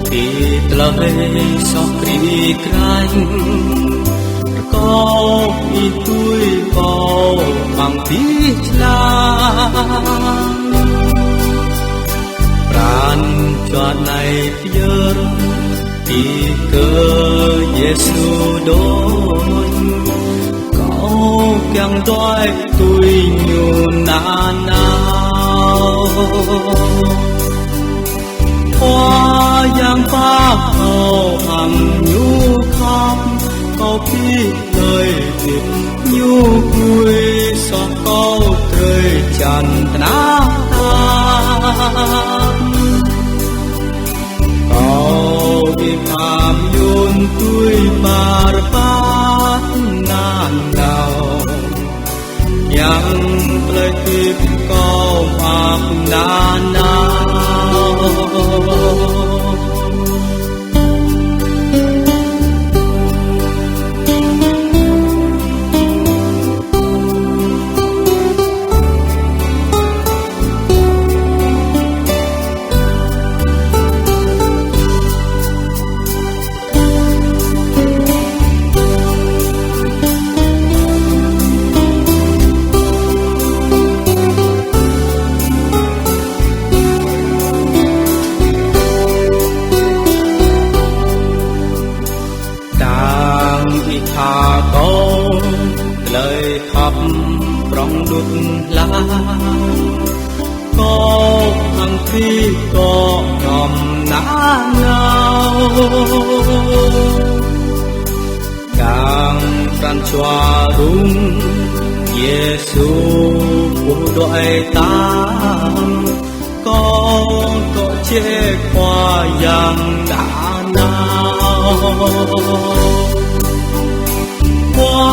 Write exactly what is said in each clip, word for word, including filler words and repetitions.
Ti tơlơi soh krĭ krañ, rơkâo Ih tui kâo amăng abih jơlan. Pran jua anai pơyơr, ti kơ Yêsu đôč, kâo kiăng đuaĭ tui Ñu nanao. Khua Yang pap kâo hăng Ñu khăp, kâo pơpŭ tơlơi hơdip Ñu gui, soh kâo drơi jan tơnap tap. Kâo ƀu kham yun tui ƀar băt nanao, kiăng tơlơi hơdip kâo mơak nanao. Tang Ih tha kâo tơlơi khăp prŏng đut hla, kâo hăng Ih kâo hrŏm nanao. Kiăng pran jua rŭng Yêsu ƀuh đuaĭ tang, kâo dŏ jĕ Khua Yang nanao. Khua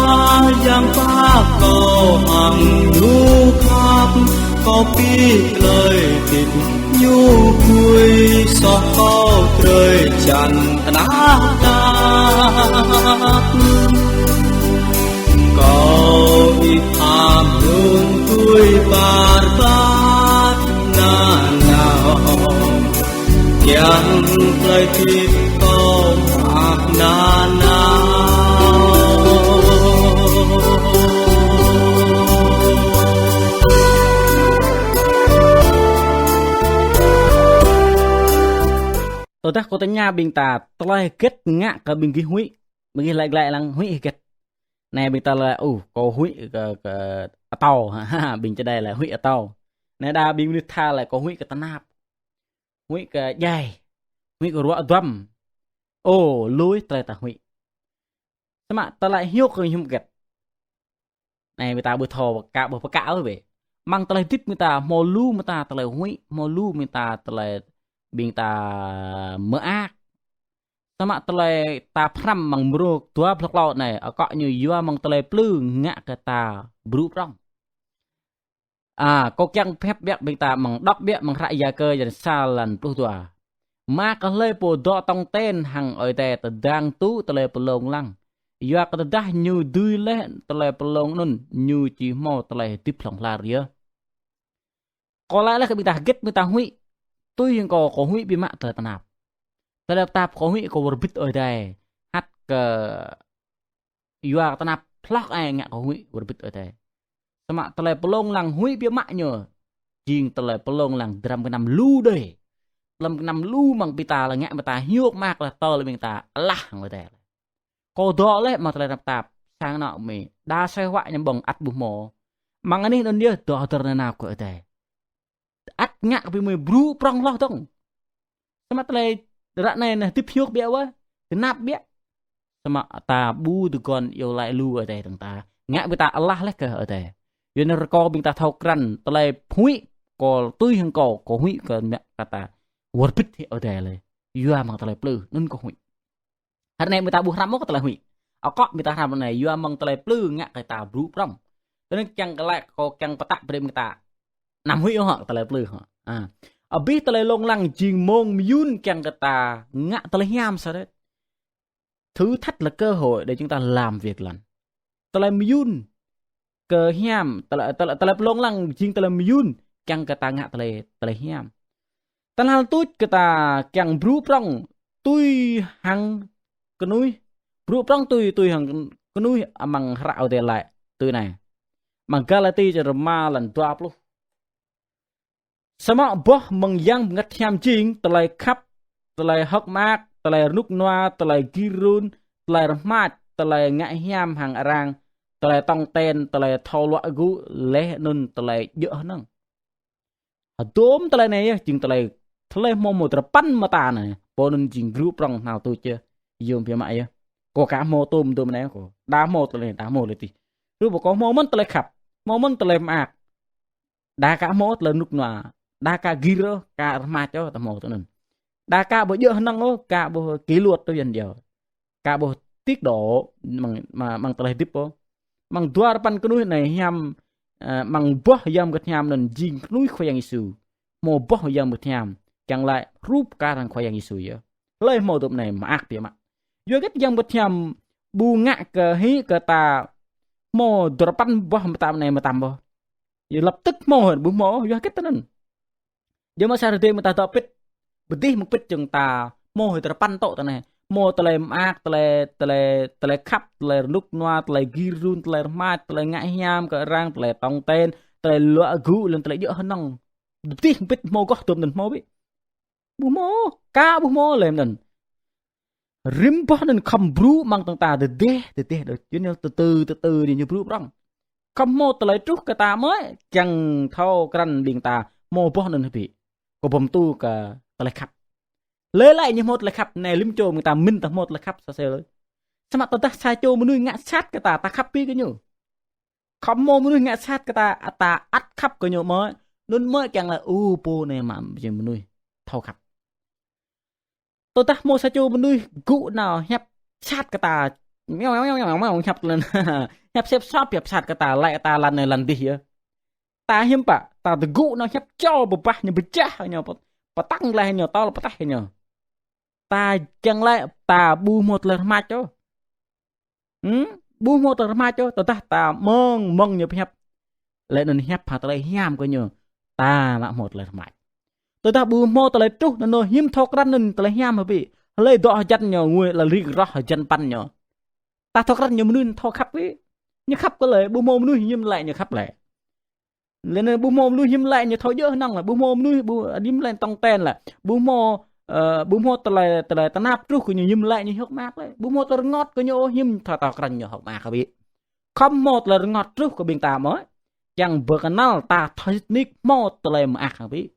Yang pap kâo hăng Ñu khăp, kâo pơpŭ tơlơi hơdip Ñu gui, soh kâo drơi jan tơnap tap. Kâo ƀu kham yun tui ƀar băt nanao, kiăng tơlơi hơdip kâo mơak nanao. Tơdah kâo tơña ƀing ta, tơlơi hơget ngă kơ ƀing gih huĭ? Ƀing gih laĭ glaĭ lăng huĭ hơget? Anai ƀing ta laĭ, ơ, kâo huĭ kơ, kơ atâo, ha, ha, ƀing čơđai laĭ huĭ atâo. Anai đa ƀing mơnuih tha laĭ kâo huĭ kơ tơnap, huĭ kơ djai, huĭ kơ ruă duăm. Ơ, lui tơlơi ta huĭ. Samơ̆ tơlơi hiôk kơ hiư̆m hơget? Anai ƀing ta ƀu thâo pơkă, ƀu pơkă ôh bĕ. Amăng tơlơi hơdip ƀing ta hmâo lu mơta tơlơi huĭ, hmâo lu mơta tơlơi ƀing ta mơak. Samơ̆ tơlơi ta pơhrăm amăng mrô dua pluh klâo anai, akŏ ñu yua mơ̆ng tơlơi plư ngă kơ ta brŭ prŏng. A, kâo kiăng pơhiăp biă ƀing ta amăng đŏk biă amăng hră Yakơ črăn sa lăn pluh dua. Mơak kơ hlơi pô dŏ tong ten hăng Ơi Adai tơdang tŭ tơlơi pơlông lăng. Yua kơ tơdah ñu dưi laih tơlơi pơlông anŭn, ñu či hmâo tơlơi hơdip hlŏng lar yơh. Kâo laĭ laih kơ ƀing ta hơget ƀing ta huĭ. Tui hăng kâo, kâo huĭ biă mă tơlơi tơnap. Tơlơi tơnap kâo huĭ kơ wơr bĭt Ơi Adai. Hăt kơ yua kơ tơnap hloh ai ngă kâo huĭ wơr bĭt Ơi Adai. Samơ̆ tơlơi pơlông lăng huĭ biă mă ñu. Jing tơlơi pơlông lăng dram gơnam lu đơi. Dram gơnam lu mơ̆ng ƀing ta lĕ ngă ƀing ta hiôk mơak lĕ tơl ƀing ta alah hăng Ơi Adai. Kâo dŏ laih amăng tơlơi tơnap tap, sang anŏ mơ̆, đa asơi huă ñu ƀơ̆ng ăt ƀu hmâo. Amăng anih anŭn yơh dŏ hơdơr nanao kơ Ơi Adai. Ăt ngă kơ ƀing mơi brŭ prŏng hloh dơ̆ng. Samơ̆ tơlơi ră anai anai hơdip hiôk biă wơ̆t, tơnap biă. Samơ̆ ta ƀu tơguan iâu laĭ lu Ơi Adai dơ̆ng ta. Ngă ƀing ta alah laih kơ Ơi Adai. Yua anŭn rơkâo ƀing ta thâo krăn tơlơi huĭ, kâo tui hăng kâo, kâo huĭ kơ mă kơ ta wơr bĭt hĭ Ơi Adai laih. Yua mơ̆ng tơlơi plư, anŭn kâo huĭ. Ră anai ƀing ta ƀu hrăm ôh kơ tơlơi huĭ. Akŏ ƀing ta hrăm ră anai, yua mơ̆ng tơlơi plư ngă kơ ta brŭ prŏng. Tơnŭn kiăng kơ laĭ kâo kiăng pơtă brơi ƀing ta. Anăm huĭ ôh hă tơlơi plư hă. A. Abih tơlơi lông lăng jing mông mơyŭn kiăng kơ ta ngă tơlơi hiam sa đĕt. Thử thách là cơ hội để chúng ta làm việc lành. Tơlơi mơyŭn kơ hiam, tơlơi, tơlơi, tơlơi pơlông lăng jing tơlơi mơyŭn kiăng kơ ta ngă tơlơi, tơlơi hiam. Tơhnal tuč kơ ta kiăng brŭ prŏng tui hăng kơnuih. Brŭ prŏng tui, tui hăng kơnuih amăng hră Ơi Adai laĭ tui anai. Amăng Galati črăn rơma lăn dua pluh. Samơ̆ boh mơ̆ng Yang Bơngăt Hiam jing tơlơi khăp, tơlơi hơ̆k mơak, tơlơi rơnŭk rơnua, tơlơi gir run, tơlơi rơmač, tơlơi ngă hiam hăng arăng, tơlơi tong ten, tơlơi thâo luă gŭ, laih anŭn tơlơi djơ̆ hơnơ̆ng. Hơdôm tơlơi anai yơh, jing tơlơi, tơlơi hmâo mơ̆ng tơlơi pơpăn mơta anai, pô anŭn jing brŭ prŏng tơhnal tuč yơh, yôm biă mă yơh. Kâo aka hmâo tôm tôm anai kâo, đa hmâo tơlơi, đa hmâo tơlơi tih. Rup kâo hmâo mơ̆n tơlơi khăp, hmâo mơ̆n tơlơi mơak. Đa aka hmâo tơlơi rơnŭk rơnua, đa aka gir ôh, aka rơmač ôh, ta hmâo tui anŭn. Đa aka ƀu djơ̆ hơnơ̆ng ôh, aka ƀu kỷ luật tui yơh. Aka ƀu tiết độ mơ̆ng, mơ̆ng, mơ̆ng tơlơi hơdip ôh. Mơ̆ng dua rơpăn kơnuih anai hiam, ơ, mơ̆ng boh Yang Bơngăt Hiam anŭn jing kơnuih Khua Yang Yêsu. Hmâo boh Yang Bơngăt Hiam, kiăng laĭ rup kar hăng Khua Yang Yêsu yơh. Hlơi hmâo tôm anai mơak biă mă. Yua hơget Yang Bơngăt Hiam ƀu ngă kơ hĭ kơ ta hmâo dua rơpăn boh mơta anai mơtam boh. Yua lập tức hmâo hơ̆n, ƀu hmâo, yua hơget tui anŭn. Yua mă sa rơdêh mơ̆ng ta dŏ pĭt, pơdih mơ̆ng pĭt čang ta hmâo hơi tơlơi pơpăn tŏ tơ anai. Hmâo tơlơi mơak, tơlơi, tơlơi, tơlơi khăp, tơlơi rơnŭk rơnua, tơlơi gir run, tơlơi rơmač, tơlơi ngă hiam kơ arăng, tơlơi tong ten, tơlơi luă gŭ, lŏn tơlơi djơ̆ hơnơ̆ng. Pơdih mơ̆ng pĭt hmâo gŏh tôm anŭn hmâo bĭ. Ƀu hmâo, aka ƀu hmâo lĕ anŭn. Rĭm boh anŭn khŏm brŭ amăng tơ̆ng ta tơdeh, tơdeh đôč. Yua anŭn tơtư, tơtư anai ñu brŭ prŏng. Khŏm hmâo tơlơi truh kơ ta mơ̆, kiăng thâo krăn ƀing ta hmâo boh anŭn hơbĭ. Kâo pơm tŭ kơ tơlơi khăp. Lĕ laĭ ñu hmâo tơlơi khăp, anai lĭm čô ƀing ta mĭn ta hmâo tơlơi khăp sa sel. Samơ̆ tơdah sa čô mơnuih ngă sat kơ ta, ta khăp pĭ kơ ñu. Khŏm hmâo mơnuih ngă sat kơ ta, ta ăt khăp kơ ñu mơ̆. Anŭn mơ̆ kiăng laĭ, ơ, pô anai mă jing mơnuih thâo khăp. Tơdah hmâo sa čô mơnuih gŭ nao hiăp sat kơ ta, meo, meo, meo, meo, meo, hiăp lĕ, hiăp sĕp sop, hiăp sat kơ ta, laĭ ta lăn anai lăn adih yơh. Ta hiư̆m pă, ta tơgŭ nao hiăp čô pơbah ñu, pơčah ñu, pơtăng glaĭ ñu, tơl pơtaih ñu. Ta kiăng laĭ, ta ƀu hmâo tơlơi rơmač ôh. Hm? Ƀu hmâo tơlơi rơmač ôh, tơdah ta mơ̆ng, mơ̆ng ñu pơhiăp. Laih anŭn hiăp hăng tơlơi hiam kơ ñu, ta mă hmâo tơlơi rơmač. Tơdah ƀu hmâo tơlơi truh, anŭn hiư̆m thâo krăn anŭn tơlơi hiam hơbĭ. Hlơi dŏ hơjăn ñu, ngui lă rik roh hơjăn păn ñu. Ta thâo krăn ñu mơnuih thâo khăp wĭ. Ñu khăp kơ lĕ, ƀu hmâo mơnuih hiư̆m laĭ ñu khăp lĕ. Lĕ anai ƀu hmâo mơnuih hiư̆m laĭ ñu thâo djơ̆ hơnơ̆ng lĕ, ƀu hmâo mơnuih ƀu, hiư̆m laĭ tong ten lĕ, ƀu hmâo, ơ, ƀu hmâo tơlơi, tơlơi tơnap truh kơ ñu hiư̆m laĭ ñu hơ̆k mơak lĕ, ƀu hmâo tơlơi rơngot kơ ñu hiư̆m thâo, thâo krăn ñu hơ̆k mơak hơbĭ. Khŏm hmâo tơlơi rơngot truh kơ ƀing ta mơ̆, kiăng pơkơnăl ta thâo sĭt nik hmâo tơlơi mơak hơbĭ.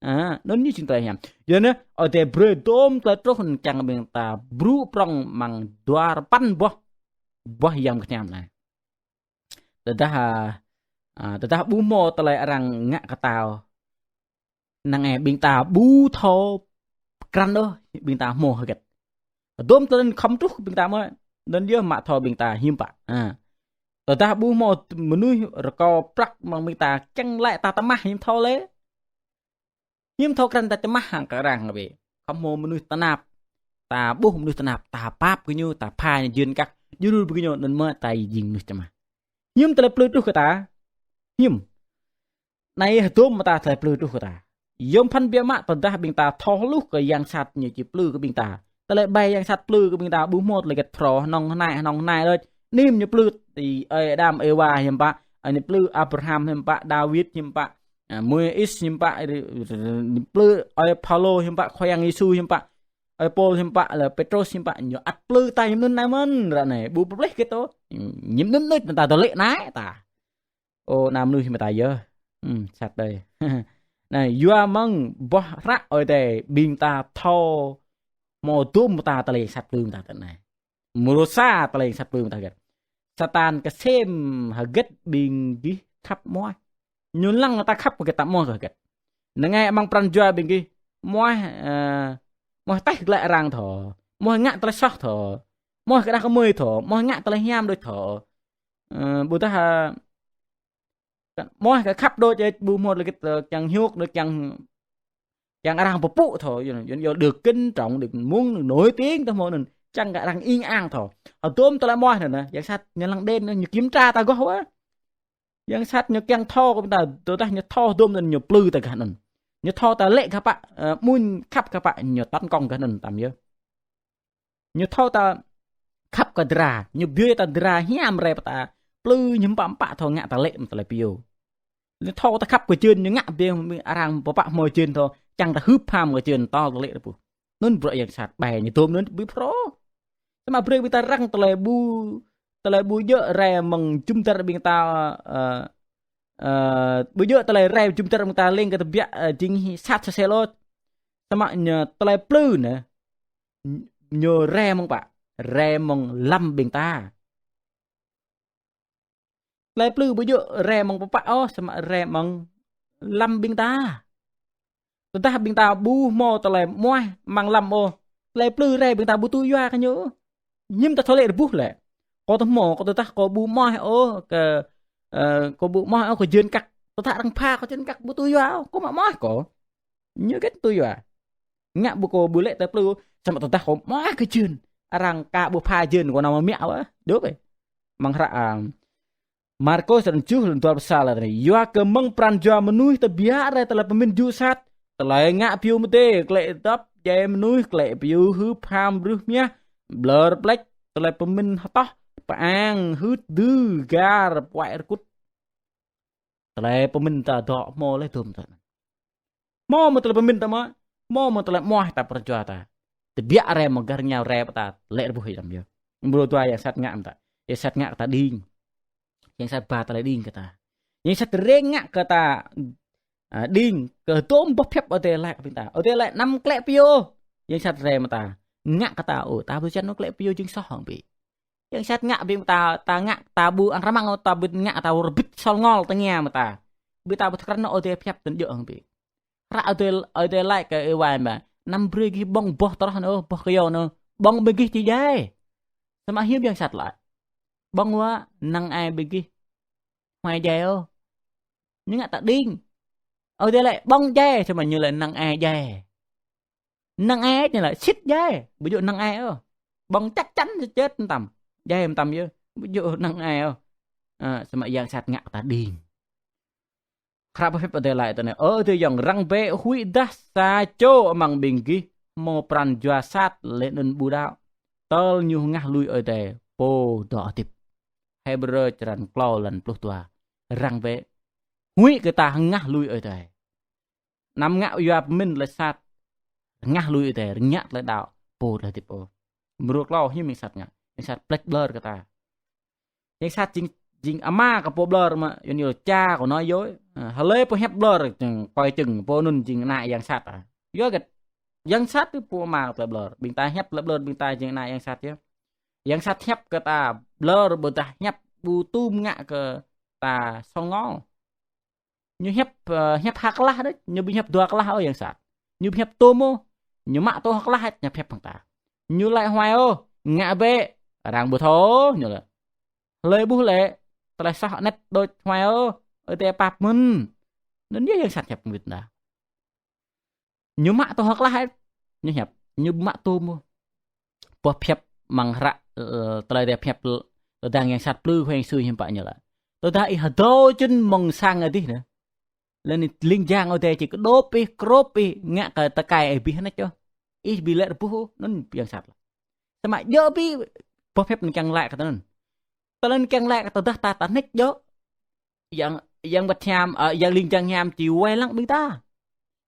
Ă, anŭn ñu jing tơlơi hiam. Yua anŭn, Ơi Adai brơi tôm tơlơi truh kiăng ƀing ta brŭ prŏng amăng dua rơpăn boh, boh Yang Bơngăt Hiam anai. Tơdah, ă, tơdah ƀu hmâo tơlơi arăng ngă kơ ta, năng ai ƀing ta ƀu thâo krăn ôh, ƀing ta hmâo hơget. Hơdôm tơlơi anŭn khŏm truh kơ ƀing ta mơ̆, anŭn yơh mă thâo ƀing ta hiư̆m pă. Ă. Tơdah ƀu hmâo mơnuih rơkâo prăk mơ̆ng ƀing ta kiăng laĭ ta tơmah hiư̆m thâo lĕ. Hiư̆m thâo krăn ta čơmah hăng kơ arăng hăng ƀĕ. Khŏm hmâo mơnuih tơnap. Ta ƀuh mơnuih tơnap, ta pap kơ ñu, ta pha ñu jên kăk, djru kơ ñu, anŭn mơ̆ ta jing mơnuih čơmah. Hiư̆m tơlơi plư truh kơ ta? Hiư̆m? Anai hơdôm mơta tơlơi plư truh kơ ta. Yôm phăn biă mă tơdah ƀing ta thâo hluh kơ yang sat ñu či plư kơ ƀing ta. Tơlơi ƀai yang sat plư kơ ƀing ta ƀu hmâo tơlơi hơget phrâo, hơnơ̆ng hơnai, hơnơ̆ng hơnai đôč. Anŭn ñu plư, ơi Adam, Êwa hiư̆m pă, anŭn plư Abraham hiư̆m pă, Dawid hiư̆m pă, ă, Môis hiư̆m pă, anŭn plư ơi Paulô hiư̆m pă, Khua Yang Yêsu hiư̆m pă, ơi Pôl hiư̆m pă, lĕ Pêtrôs hiư̆m pă, ñu ăt plư ta hiư̆m anŭn anai mơ̆n, ră anai, ƀu pơplih hơget ôh. Hiư̆m anŭn anai ta dŏ lĕ anai ta. Ơ, anăm mơnuih mơta yơh. Hm, sat đơi. Anai, yua mơ̆ng boh hră Ơi Adai ƀing ta thâo hmâo hơdôm mơta tơlơi sat plư mơta tơ anai. Mrô sa tơlơi sat plư mơta hơget. Satan kơsem hơget ƀing gih khăp mơ̆. Ñu lăng ta khăp hơget ta mơ̆ hơget. Năng ai amăng pran jua ƀing gih mơ̆, ơ, mơ̆ taih glaĭ arăng thâo. Mơ̆ ngă tơlơi soh thâo. Mơ̆ kơđah kơmơi thâo. Mơ̆ ngă tơlơi hiam đôč thâo. Ơ, ƀôdah, ơ, mơ̆ kơ khăp đôč, ơ, ƀu hmâo lĕ kơ, ơ, kiăng hiôk đôč, kiăng, kiăng arăng pơpŭ thâo, yua, yua, yua được kính trọng, được muốn, được nổi tiếng, ta hmâo anŭn, kiăng kơ arăng ing ang thâo. Hơdôm tơlơi mơ̆ anŭn, yang sat ñu lăng đen, ñu kiểm tra ta gŏh wơ̆t. Yang sat ñu kiăng thâo kơ ƀing ta, tơdah ñu thâo hơdôm anŭn ñu plư ta gah anŭn. Ñu thâo ta lĕ khăp pă, ơ, mŭn khăp khăp pă, ñu tấn công gah anŭn tam yơh. Ñu thâo ta khăp kơ dra, ñu biơi ta dra hiam rai pơ ta, plư ñu mpă mpă thâo ngă ta lĕ mơ̆ng tơlơi pioh. Ñu thâo ta khăp kơ jên, ñu ngă ƀing arăng pơpă hmâo jên thâo, čang ta hưp ham kơ jên, tơl ta lĕ rơbuh. Anŭn bruă yang sat ƀai ñu dôm anŭn ƀu phrâo. Samơ̆ brơi ƀing ta răng tơlơi ƀu, tơlơi ƀu djơ̆ rai mơ̆ng jum dar ƀing ta, ơ, ơ, ƀu djơ̆ tơlơi rai jum dar ƀing ta leng kơ tơbiă, ơ, jing sat sơsel ôh. Samơ̆ ñu tơlơi plư anai, ñu rai mơ̆ng pă, rai mơ̆ng lăm ƀing ta. Tơlơi plư ƀu djơ̆ rai mơ̆ng pơpă ôh, samơ̆ rai mơ̆ng lăm ƀing ta. Tơdah ƀing ta ƀu hmâo tơlơi mơak amăng lăm ôh, tơlơi plư rai ƀing ta ƀu tŭ yua kơ ñu. Hiư̆m ta thâo lĕ rơbuh lĕ. Kâo tơ hmâo, kâo tơdah kâo ƀu mơak ôh kơ, ơ, kâo ƀu mơak ôh kơ jên kăk. Tơdah arăng pha kâo jên kăk ƀu tŭ yua ôh, kâo mă mơak kâo. Ñu hơget tŭ yua. Ngă ƀu kâo ƀu lĕ tơlơi plư, samơ̆ tơdah kâo mơak kơ jên. Arăng ka ƀu pha jên kâo nao mă miă wă. Djơ̆ bĕ. Amăng hră, a, Markôs črăn tơjuh, lăn dua pluh sa laĭ anai: Yua kơ mơ̆ng pran jua mơnuih tơbiă rai tơlơi pơmĭn jŭ sat, tơlơi ngă pioh mơdê, klĕ dŏp djai mơnuih, klĕ pioh hưp ham rưh mơhiăh, ƀlŏr pleč, tơlơi pơmĭn hơtoh, pơang, hưt, dư, gar, puăi rơkŭt. Tơlơi pơmĭn ta dŏ hmâo lĕ dôm ta. Hmâo mơ̆ng tơlơi pơmĭn ta mơ̆, hmâo mơ̆ng tơlơi mơak ta pran jua ta. Tơbiă rai mơ̆ng gah rơngiao rai pơ ta, lĕ rơbuh hiam yơh. Mrô dua yang sat ngă mơ̆ng ta. Yang sat ngă kơ ta đing. Yang sat ba tơlơi đing kơ ta. Yang sat rĕng ngă kơ ta, a, đing, kơ dôm boh phiăp Ơi Adai laĭ kơ ƀing ta. Ơi Adai laĭ anăm klĕ pioh. Yang sat rai mơ̆ng ta. Ngă kơ ta, ô, ta ƀu čăn ôh klĕ pioh jing soh hăng ƀĕ. Yang sat ngă ƀing ta, ta ngă ta ƀu ang rơmang, ta ƀu ngă ta rơbit sol ngol tơngia mơ̆ng ta. Ƀing ta ƀu thâo krăn ôh Ơi Adai phiăp tơnjơ̆ hăng ƀĕ. Hră Ơi Adai, Ơi Adai laĭ kơ Êwa mơ̆, anăm brơi gih ƀơ̆ng boh tơroh anŭn, boh kơyâo anŭn, ƀơ̆ng ƀing gih či djai. Samơ̆ hiư̆m yang sat laĭ. Ƀơ̆ng wă năng ai ƀing gih huai djai ôh. Ñu ngă ta đing. Ơi Adai laĭ ƀơ̆ng djai, samơ̆ ñu laĭ năng ai djai. Năng ai ñu laĭ sĭt djai, ƀu djơ̆ năng ai ôh. Ƀơ̆ng chắc chắn sĭt mơtam. Djai mơtam yơh, ƀu djơ̆ năng ai ôh. A, samơ̆ yang sat ngă ta đing. Hră pơhiăp Ơi Adai laĭ tui anai: Ơ Ơi Adai ayŏng, răng bĕ huĭ dah sa čô amăng ƀing gih hmâo pran jua sat laih anŭn ƀu đaŏ, tơl ñu hơngah lui Ơi Adai, Pô dŏ hơdip. Hêbrơ črăn klâo lăn pluh dua. Răng bĕ huĭ kơ ta hơngah lui Ơi Adai. Anăm ngă yua pơmĭn tơlơi sat, hơngah lui Ơi Adai, rơngiă tơlơi đaŏ, Pô dŏ hơdip ôh. Mrô klâo hiư̆m yang sat ngă. Yang sat pleč ƀlŏr kơ ta. Yang sat jing, jing ama kơ pô ƀlŏr mơ̆, yua ñu laĭ cha kơ anai yơh. A, hlơi pô hiăp ƀlŏr, jing kơi čưng, pô anŭn jing ană yang sat a. Yua hơget? Yang sat tơ pô ama kơ tơlơi ƀlŏr. Ƀing ta hiăp tơlơi ƀlŏr, ƀing ta jing ană yang sat yơh. Yang sat hiăp kơ ta ƀlŏr, ƀôdah hiăp ƀu tum ngă kơ ta sol ngol. Ñu hiăp, ơ, hiăp ha klah đôč, ñu ƀu hiăp dua klah ôh yang sat. Ñu ƀu hiăp tôm ôh, ñu mă tŏ ha klah ñu hiăp hăng ta. Ñu laĭ huai ôh, ngă bĕ, arăng ƀu thâo, ñu laĭ. Hlơi ƀuh lĕ, tơlơi soh anet đôč huai ôh, Ơi Adai pap mơ̆n. Anŭn yơh yang sat hiăp mơ̆ng ƀing ta. Ñu mă tŏ ha klah, ñu hiăp. Ñu ƀu mă tôm ôh. Boh phiăp amăng hră, ơ, tơlơi Ơi Adai phiăp tơdang yang sat plư huai sui hiư̆m pă ñu laĭ. Tơdah ih hơdâo čun mơ̆ng sang adih anai. Laih anŭn ling jang Ơi Adai či kơdŏp ih, krŏp ih, ngă kơ tơkai ih abih anet yơh. Ih ƀu lĕ rơbuh ôh, anŭn yang sat laĭ. Samơ̆ djơ̆ ƀu boh phiăp anŭn kiăng laĭ kơ ta anŭn. Tơlơi anŭn kiăng laĭ kơ ta tơdah ta, ta anet djơ̆. Yang, yang wơ̆t hiam, ơ, yang ling jang hiam či wai lăng ƀing ta.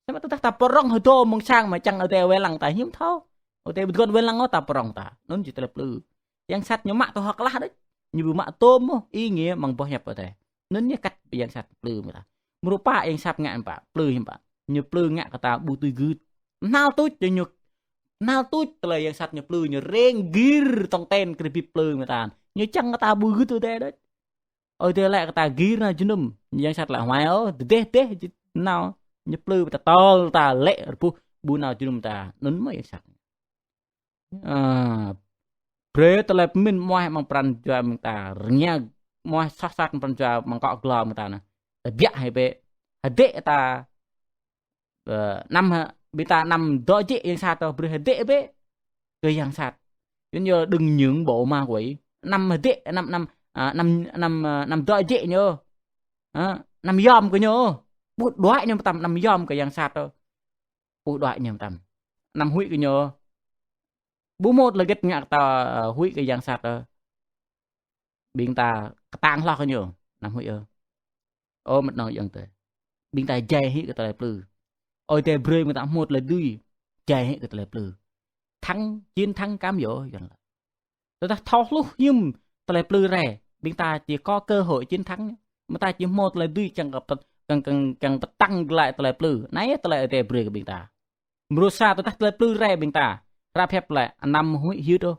Samơ̆ tơdah ta prŏng hơdâo mơ̆ng sang mơ̆ čang Ơi Adai wai lăng ta hiư̆m thâo. Ơi Adai ƀu tơguan wai lăng ôh ta prŏng ta. Anŭn jing tơlơi plư. Yang sat ñu mă tŏ ha klah đôč. Ñu ƀu mă tôm ôh, ih ngă mơ̆ng boh hiăp Ơi Adai. Anŭn yơh kăt yang sat plư mơ̆ng ta. Mrô pă yang sat ngă hiư̆m pă, plư hiư̆m pă. Ñu plư ngă kơ ta ƀu tui gưt. Hnal tuč ñu, hnal tuč tơlơi yang sat ñu plư, ñu reng gir tong ten krê bip plư mơ̆ng ta. Ñu čang kơ ta ƀu gưt Ơi Adai đôč. Ơi Adai laĭ kơ ta gir nao jơnum, yang sat laĭ huai ôh, dêh dêh jit nao, ñu plư ta tơl ta lĕ rơbuh ƀu nao jơnum ta, anŭn mơ̆ yang sat. A, brơi tơlơi pơmĭn mơak amăng pran jua ƀing ta, rơngiao mơak soh sat pran jua amăng akŏ glô ƀing ta anai. Tơbiă hĭ bĕ, hơdĕ ta, ơ, anăm hă, ƀing ta anăm dŏ jĕ yang sat ôh, brơi hơdĕ bĕ kơ yang sat. Yua ñu đừng nhượng bộ ma quỷ. Anăm hơdĕ, anăm, anăm, a, anăm, anăm, a, anăm dŏ jĕ ñu. A, anăm yom kơ ñu. Ƀu đuaĭ ñu mơtam, anăm yom kơ yang sat ôh. Ƀu đuaĭ ñu mơtam. Anăm huĭ kơ ñu. Ƀu hmâo tơlơi hơget ngă kơ ta, ơ, huĭ kơ yang sat ôh. Ƀing ta kơtang hloh kơ ñu. Anăm huĭ ôh. Ơ, mơ̆t nŏng yŏng tơi. Ƀing ta jai hĭ kơ tơlơi plư. Ơi Adai brơi ƀing ta hmâo tơlơi dưi. Jai hĭ kơ tơlơi plư. Thắng, chiến thắng cám dỗ, yŏng lă. Tơdah thâo hluh hiư̆m tơlơi plư rai, ƀing ta či có cơ hội chiến thắng. Mơ̆ ta či hmâo tơlơi dưi kiăng kơ pơt-, kiăng, kiăng, kiăng pơtăng glaĭ tơlơi plư. Anai tơlơi Adai brơi kơ ƀing ta. Mrô sa, tơdah tơlơi plư rai ƀing ta. Hră pơhiăp laĭ, anăm huĭ hyưt ôh.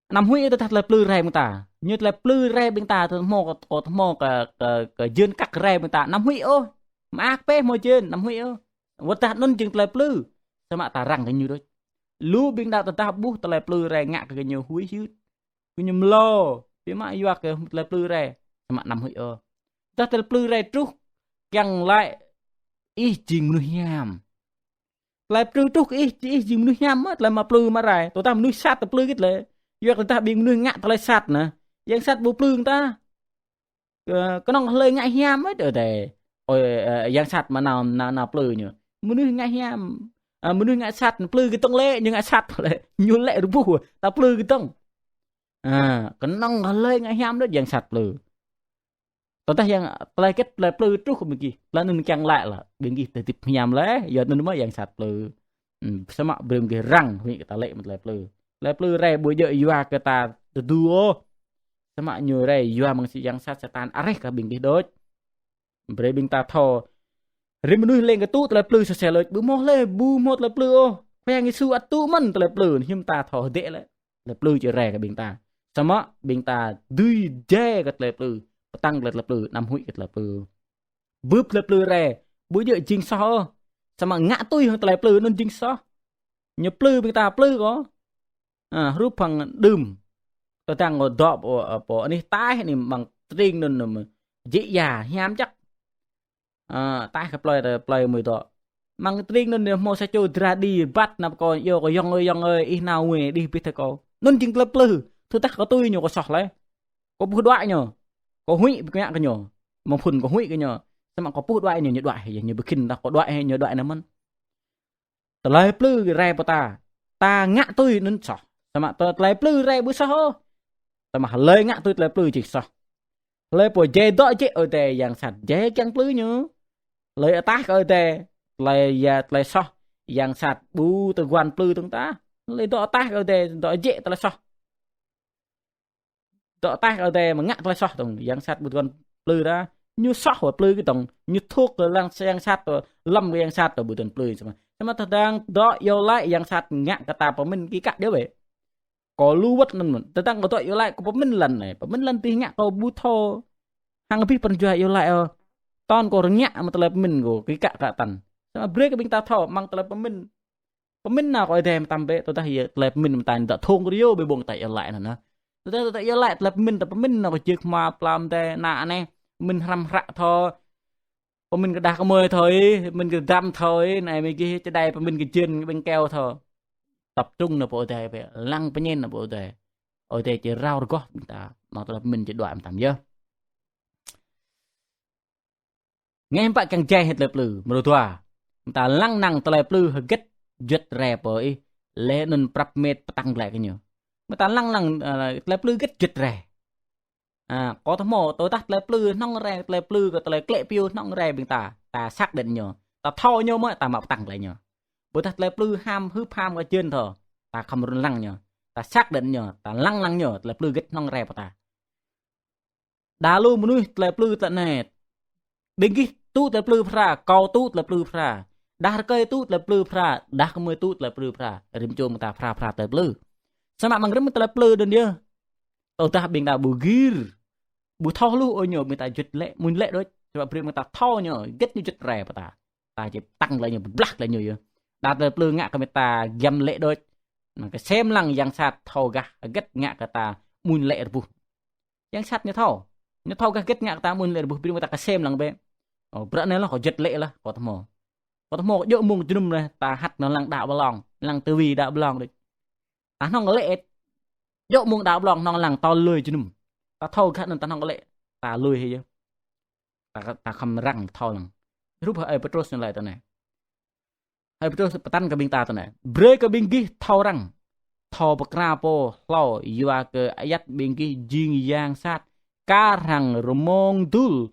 Anăm huĭ tơdah tơlơi plư rai ƀing ta. Ñu tơlơi plư rai ƀing ta, tơdah hmâo kơ, tơdah hmâo kơ, kơ, kơ jơn kăk rai ƀing ta. Anăm huĭ ôh. Mơak pĕ hmâo jơn, anăm huĭ ôh. Wơ̆t tơdah anŭn jing tơlơi plư. Samơ̆ ta răng kơ ñu đôč. Lu ƀing đaŏ tơdah ƀuh tơlơi plư rai ngă kơ gơñu huĭ hyưt. Gơñu mlâo, biă mă yua kơ tơlơi plư rai. Samơ̆ anăm huĭ ôh. Tơdah tơlơi plư rai truh, kiăng laĭ ih jing mơnuih hiam. Tơlơi plư truh kơ ih, či ih jing mơnuih hiam mơ̆, tơlơi mă plư mă rai. Tơdah mơnuih sat tơplư git lĕ. Yua kơ tơdah ƀing mơnuih ngă tơlơi sat anai. Yang sat ƀu plư ta. Kơ-, kơnơ̆ng hlơi ngă hiam mơ̆, tơ tê. Ơi, ơ, yang sat mă nao, nao, nao plư ñu. Mơnuih ngă hiam. Ơ, mơnuih ngă sat plư gơdŏng lĕ, ñu ngă sat lĕ. Ñu lĕ rơbuh, ta plư gơdŏng. Ơ, kơnơ̆ng hlơi ngă hiam đôč yang sat plư. Tơdah yang tơlơi hơget tơlơi plư truh kơ ƀing gih. Tơlơi anŭn kiăng laĭ lĕ. Ƀing gih tơdip hiam lĕ, yua anŭn mơ̆ yang sat plư. Ưm, samơ̆ brơi ƀing gih răng, huĭ kơ ta lĕ mơ̆ tơlơi plư. Tơlơi plư rai ƀu djơ̆ yua kơ ta tơdu ôh. Samơ̆ ñu rai yua mơ̆ng si yang sat Satan areh kơ ƀing gih đôč. Brơi ƀing ta thâo. Rĭm mơnuih leng kơ tŭ tơlơi plư sơsel đôč. Ƀu hmâo hlơi, ƀu hmâo tơlơi plư ôh. Khua Yang Yêsu ăt tŭ mơ̆n tơlơi plư, hiư̆m ta thâo hơdĕ lĕ. Tơlơi plư či rai kơ ƀing ta. Samơ̆ ƀing ta dưi jai kơ tơlơi plư. Pơtăng glaĭ tơlơi plư, anăm huĭ kơ tơlơi plư. Bưp tơlơi plư rai, ƀu djơ̆ jing soh ôh. Samơ̆ ngă tui hăng tơlơi plư anŭn jing soh. Ñu plư ƀing ta plư kơ. Ơ, hrup hăng đưm. Tơdang kơ dŏ pơ, pơ anih taih anai mơ̆ng tring anŭn mơ̆. Jĕ ia, hiam čăk. Ơ, taih kơ plơi, plơi mơ̆ dŏ. Mơ̆ng tring anŭn anai hmâo sa čô dra đĭ rơbat nao pơ kơ yơh kơ yŏng ơi, yŏng ơi, ih nao wĕ đih bit tơ kâo. Anŭn jing tơlơi plư, tơdah kâo tui ñu kâo soh lĕ. Kâo ƀuh đuaĭ ñu. Kâo huĭ ƀu ngă kơ ñu. Mơ̆ng phŭn kâo huĭ kơ ñu. Samơ̆ kâo ƀuh đuaĭ ñu, ñu đuaĭ hĭ, ñu ƀu khĭn tah kâo đuaĭ hĭ, ñu đuaĭ anŭn mơ̆n. Tơlơi plư rai pơ ta. Ta ngă tui anŭn soh. Samơ̆ tơ-, tơlơi plư rai ƀu soh ôh. Samơ̆ hlơi ngă tui tơlơi plư jing soh. Hlơi pô jai dŏ jĕ Ơi Adai yang sat jai kiăng plư ñu. Hlơi ataih kơ Ơi Adai, tơlơi ia, tơlơi soh, yang sat ƀu tơguan plư tơ̆ng ta. Hlơi dŏ ataih kơ Ơi Adai, dŏ jĕ tơlơi soh. Dŏ ataih kơ Ơi Adai mơ̆ ngă tơlơi soh tơ̆ng, yang sat ƀu tơguan plư ta. Ñu soh wơ̆t plư kơ tơ̆ng, ñu thuốc kơ lăng yang sat tơ, lăm kơ yang sat tơ ƀu tơguan plư samơ̆. Samơ̆ tơdang dŏ iâu laĭ yang sat ngă kơ ta pơmĭn kĭ kă djơ̆ bĕ. Kâo lu wơ̆t anŭn mơ̆n. Tơdang kâo dŏ iâu laĭ kâo pơmĭn lăn anai. Pơmĭn lăn tih ngă kâo ƀu thâo. Hăng abih pran jua iâu laĭ ôh. Tơl kâo rơngiă mơ̆ tơlơi pơmĭn kâo kĭ kă kă tăn. Samơ̆ brơi kơ ƀing ta thâo mơ̆ng tơlơi pơmĭn. Pơmĭn nao kơ Ơi Adai mơtam bĕ, tơdah ia tơlơi pơmĭn mơtam dŏ thong kơ rio bĕ ƀong ta iâu laĭ anŭn. Tơdah, tơdah iâu laĭ tơlơi pơmĭn ta pơmĭn nao kơ jơk hmua plam tơnă anai. Pơmĭn hrăm hră thâo. Pơmĭn kơ đah kơmơi thâo ih, pơmĭn kơ dăm thâo ih, anai mơ̆ gih čơđai pơmĭn kơ jên kơ ƀing keo thâo. Tập trung nao pơ Ơi Adai bĕ, lăng pơñen nao pơ Ơi Adai. Ơi Adai či rao rơgoh ƀing ta, nao tơlơi pơmĭn či đuaĭ mơtam yơh. Ngă hiư̆m pă kiăng jai hĭ tơlơi plư, mrô dua. Mơta lăng năng tơlơi plư hơget juăt rai pơ ih, laih anŭn prăp met pơtăng glaĭ kơ ñu. Mơta lăng năng, ơ, tơlơi plư hơget juăt rai. A, kâo tơ hmâo, tơdah tơlơi plư hnong rai, tơlơi plư kơ tơlơi klĕ piu hnong rai ƀing ta, ta xác định ñu. Ta thâo ñu mơ̆, ta mă pơtăng glaĭ ñu. Ƀôdah tơlơi plư ham, hưp ham kơ jên thâo, ta khŏm run lăng ñu. Ta xác định ñu, ta lăng năng ñu, tơlơi plư hơget hnong rai pơ ta. Đa lu mơnuih tơlơi plư tơlơi anai. Ƀing gih tŭ tơlơi plư phara, kâo tŭ tơlơi plư phara. Đah rơkơi tŭ tơlơi plư phara, đah kơmơi tŭ tơlơi plư phara. Rĭm čô mơta phara phara tơlơi plư. Samơ̆ mơ̆ng rĭm tơlơi plư anŭn yơh. Tơdah ƀing ta ƀu gir. Ƀu thâo hluh ôh ñu ƀing ta juăt lĕ, mŭn lĕ đôč. Samơ̆ brơi ƀing ta thâo ñu, hơget ñu juăt rai pơ ta. Ta či pơtăng glaĭ ñu, pơblah glaĭ ñu yơh. Đa tơlơi plư ngă kơ mơta giăm lĕ đôč. Mơ̆ng kơsem lăng yang sat thâo gah, hơget ngă kơ ta mŭn lĕ rơbuh. Yang sat ñu thâo. Ñu thâo gah hơget ngă kơ ta mŭn lĕ rơbuh, brơi ƀing ta kơsem lăng bĕ. Ơ, bruă anai lah kâo juăt lĕ lah, kâo tơ hmâo. Kâo tơ hmâo kơ djơ̆ mông jơnum lah, ta hăt nao lăng đaŏ ƀlŏng, lăng tơwi đaŏ ƀlŏng đôč. Ta hnong lĕ ĕt. Djơ̆ mông đaŏ ƀlŏng hnong lăng tơl lui jơnum. Ta thâo gah anŭn ta hnong lĕ, ta lui hĭ yơh. Ta, ta khŏm răng thâo lăng. Hrup hăng ơi Pêtrôs ñu laĭ tui anai. Ơi Pêtrôs pơtă kơ ƀing ta tui anai: Brơi kơ ƀing gih thâo răng, thâo pơkra pô hlâo, yua kơ ayăt ƀing gih jing yang sat, kar hăng rơmông dŭl,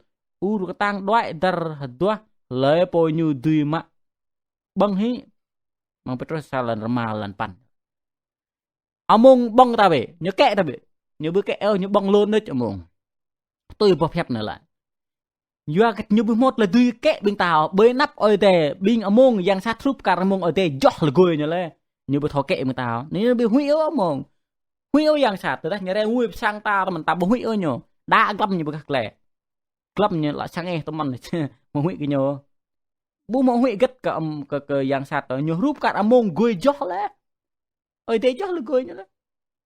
ur kơtang đuaĭ dăr hơduah, hlơi pô ñu dưi mă ƀơ̆ng hĭ. Amăng Pêtrôs sa, lăn rơma, lăn păn. Amông ƀơ̆ng ta bĕ, ñu kĕ ta bĕ. Ñu ƀu kĕ ôh, ñu ƀơ̆ng lŏn đôč amông. Tui boh hiăp anai laĭ. Yua kơ ñu ƀu hmâo tơlơi dưi kĕ ƀing ta ôh. Ƀơi anăp Ơi Adai, ƀing amông yang sat hrup kar amông Ơi Adai joh lơgơi ñu lĕ. Ñu ƀu thâo kĕ ƀing ta ôh. Ñu ƀu huĭ ôh amông. Huĭ ôh yang sat, tơdah ñu rai ngui pơ sang ta, tơmăn ta ƀu huĭ ôh ñu. Đa glăm ñu ƀu gah glai. Glăm ñu lă sang ih tơmăn, ƀu huĭ kơ ñu. Ƀu hmâo huĭ hơget kơ, kơ, kơ yang sat, ñu hrup kar amông gơi joh lĕ. Ơi Adai joh lơgơi ñu lĕ.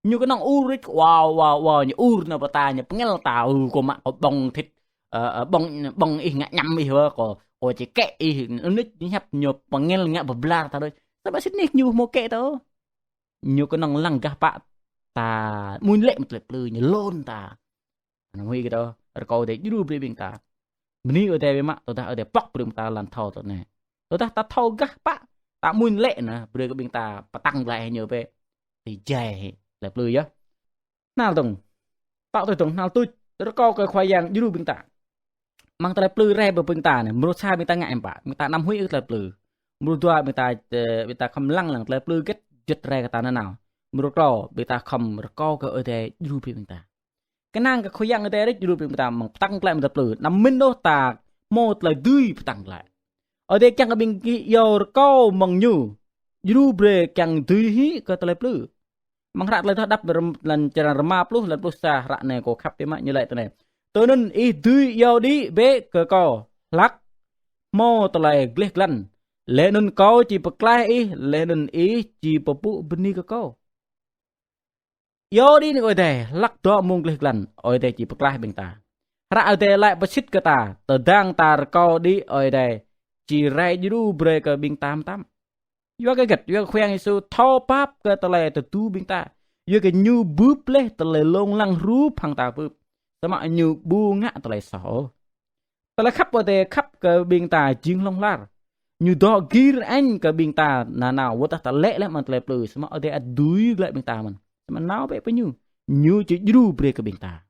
Ñu kơnơ̆ng ur rĭt, wao, wao, wao, ñu ur nao pơ ta, ñu pơngel ta, ơ, kâo mă kâo ƀơ̆ng thit, ơ, ơ, ƀơ̆ng, ƀơ̆ng ih ngă ñăm ih wơ̆, kâo, kâo či kĕ ih, anŭn ñu hiăp ñu pơngel ngă pơblar ta đôč. Samơ̆ sĭt nik ñu ƀu hmâo kĕ ta ôh. Ñu kơnơ̆ng lăng gah pă ta, mŭn lĕ mơ̆ tơlơi plư, ñu lŏn ta. Anŭn huĭ kơ ta, rơkâo Ơi Adai djru brơi ƀing ta. Bơni Ơi Adai biă mă, tơdah Ơi Adai pŏk brơi ƀing ta lăn thâo tui anai. Tơdah ta thâo gah pă, ta mŭn lĕ anai, brơi kơ ƀing ta pơtăng glaĭ hĭ ñu bĕ. Tơjai hĭ tơlơi plư yơh. Hnal dơ̆ng. Tŏ tui dơ̆ng hnal tuč, rơkâo kơ Khua Yang djru ƀing ta. Amăng tơlơi plư rai pơ ƀing ta anai, mrô sa ƀing ta ngă hiư̆m pă, ƀing ta anăm huĭ kơ tơlơi plư. Mrô dua ƀing ta, ơ, ƀing ta khŏm lăng lăng tơlơi plư hơget juăt rai kơ ta nanao. Mrô klâo ƀing ta khŏm rơkâo kơ Ơi Adai djru brơi ƀing ta. Kơnang kơ Khua Yang Ơi Adai rĭt djru brơi ƀing ta mơ̆ng pơtăng glaĭ mơ̆ng tơlơi plư. Anăm mĭn ôh ta hmâo tơlơi dưi pơtăng glaĭ. Ơi Adai kiăng kơ ƀing gih iâu rơkâo mơ̆ng Ñu. Djru brơi kiăng dưi hĭ kơ tơlơi plư. Amăng hră tơlơi tơdah đăp rơm-, lăn črăn rơma pluh, lăn pluh sa, hră anai kâo khăp biă mă ñu laĭ tui anai: Tui anŭn ih dưi iâu đĭ bĕ kơ kâo, hlăk hmâo tơlơi gleh glăn. Laih anŭn kâo či pơklaih ih, laih anŭn ih či pơpŭ bơni kơ kâo. Iâu đĭ nao kơ Ơi Adai, hlăk dŏ mông gleh glăn, Ơi Adai či pơklaih ƀing ta. Hră Ơi Adai laĭ pơsĭt kơ ta, tơdang ta rơkâo đĭ Ơi Adai či rai djru brơi kơ ƀing ta mơtam. Yua kơ hơget, yua kơ Khua Yang Yêsu thâo pap kơ tơlơi tơdu ƀing ta. Yua kơ Ñu bưp laih tơlơi lông lăng hrup hăng ta bưp. Samơ̆ Ñu ƀu ngă tơlơi soh ôh. Tơlơi khăp Ơi Adai khăp kơ ƀing ta jing hlŏng lar. Ñu dŏ gir añ kơ ƀing ta nanao, wơ̆t tơdah ta lĕ laih amăng tơlơi plư, samơ̆ Ơi Adai ăt dưi glaĭ ƀing ta mơ̆n. Samơ̆ nao bĕ pơ Ñu, Ñu či djru brơi kơ ƀing ta.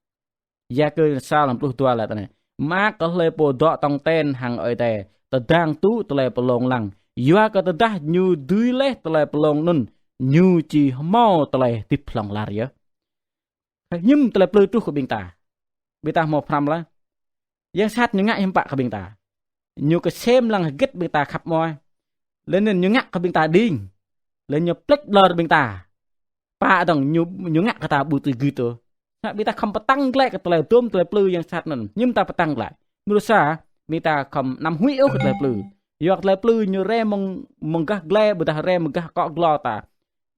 Yakơ sa lăn pluh dua laĭ tui anai: Mơak kơ hlơi pô dŏ tong ten hăng Ơi Adai, tơdang tŭ tơlơi pơlông lăng. Yua kơ tơdah ñu dưi laih tơlơi pơlông anŭn, ñu či hmâo tơlơi hơdip hlŏng lar yơh. Hiư̆m tơlơi plư truh kơ ƀing ta. Ƀing ta hmâo pơhrăm laih. Yang sat ñu ngă hiư̆m pă kơ ƀing ta. Ñu kơsem lăng hơget ƀing ta khăp mơ̆. Laih anŭn ñu ngă kơ ƀing ta đing. Laih ñu plĕč ƀlŏr ƀing ta. Pă dơ̆ng ñu, ñu ngă kơ ta ƀu tui gưt ôh. Samơ̆ ƀing ta khŏm pơtăng glaĭ kơ tơlơi dôm tơlơi plư yang sat anŭn. Hiư̆m ta pơtăng glaĭ. Mrô sa, ƀing ta khŏm anăm huĭ ôh kơ tơlơi plư. Yua kơ tơlơi plư ñu rai mơ̆ng, mơ̆ng gah glai, ƀôdah rai mơ̆ng gah akŏ glô ta.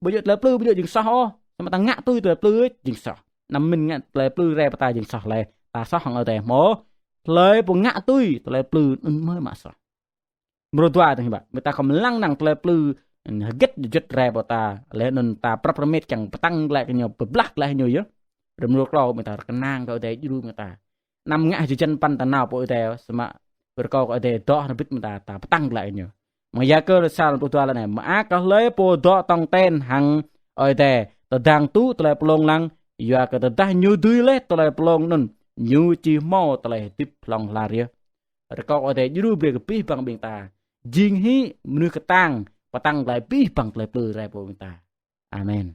Ƀu djơ̆ tơlơi plư, ƀu djơ̆ jing soh ôh. Samơ̆ ta ngă tui tơlơi plư jing soh. Anăm mĭn ngă tơlơi plư rai pơ ta jing soh laih. Ta soh hăng Ơi Adai hmâo. Hlơi pô ngă tui tơlơi plư anŭn mơ̆ mă soh. Mrô dua tơ̆ng hiư̆m pă. Ƀing ta khŏm lăng năng tơlơi plư, hơget juăt rai pơ ta. Laih anŭn ta prăp rơmet kiăng pơtăng glaĭ kơ ñu, pơblah glaĭ ñu yơh. Rơmrô klâo ƀing ta rơkơnang kơ Ơi Adai djru ƀing ta. Anăm ngă hơjăn păn ta nao pơ Ơi Adai, samơ̆ rơkâo kơ Ơi Adai dŏ hrŏm hơbĭt ƀing ta, ta pơtăng glaĭ ñu. Amăng Yakơ sa lăn pluh dua laĭ anai: Mơak kơ hlơi pô dŏ tong ten hăng Ơi Adai, tơdang tŭ tơlơi pơlông lăng, yua kơ tơdah ñu dưi laih tơlơi pơlông anŭn, ñu či hmâo tơlơi hơdip hlŏng lar yơh. Rơkâo Ơi Adai djru brơi kơ abih bang ƀing ta. Jing hĭ mơnuih kơtang, pơtăng glaĭ abih bang tơlơi plư rai pơ ƀing ta. Amen.